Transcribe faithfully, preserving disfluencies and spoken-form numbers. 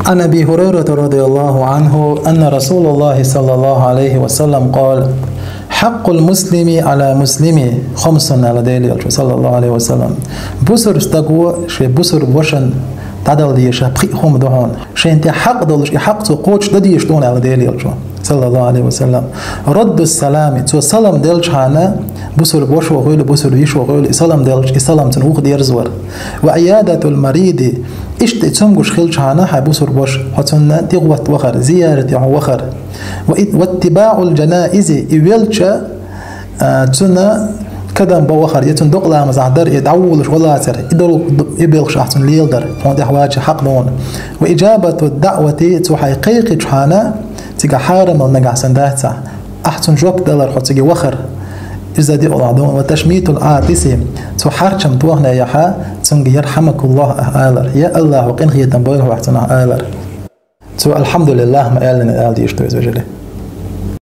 عن أبي هريرة رضي الله عنه أن رسول الله صلى الله عليه وسلم قال: حق المسلم على المسلم خمس, аьлла Делан элчано, саллаллаху алейхи ва саллам. Бусалба стага шен бусалба ваша тӀа дала дезаш пхиъ хӀума да хьона. Шен тӀа хьакъ долаш, и хьакъ цо кхочушдан дезаш да хьона, аьлла Делан элчано, саллаллаху алейхи ва саллам. رد السلام, цо салам делча хана, бусалба вошас хьайна, бусалба йишас хьайна, и салам делча, и салам цунна ухадерзавар. وعيادة المريض, иштта и цамогаш хилча хана хьай бусалба ваша, хьо цунна тӀагӀотта вахар, зиярате хьо вахар. وإت-, واتباع الجنائز, и велча, а, цунна кадам бе вахар, е цунна докъа ламаз дар, е дӀаволаш гӀо лацар, и долу, и белхаш ахь цунна леладар, хьона тӀехь вача хьакъ да хьона. وإجابة الدعوة, цо хьайна кхайкхийча хана, цига хьарамал нагахь санна дац ахь. Ахь цунна жоп далар, хьо цига вахар. Иза диъ хӀума да хьона. وتشميت العاطس, цо хьарчам тохнехь, цунга يرحمك الله алар. Я АллахӀа къинхетам бойла хьох цунах алар. Цо الحمد لله ма аьллинехь ала дезаш да иза, вежарий.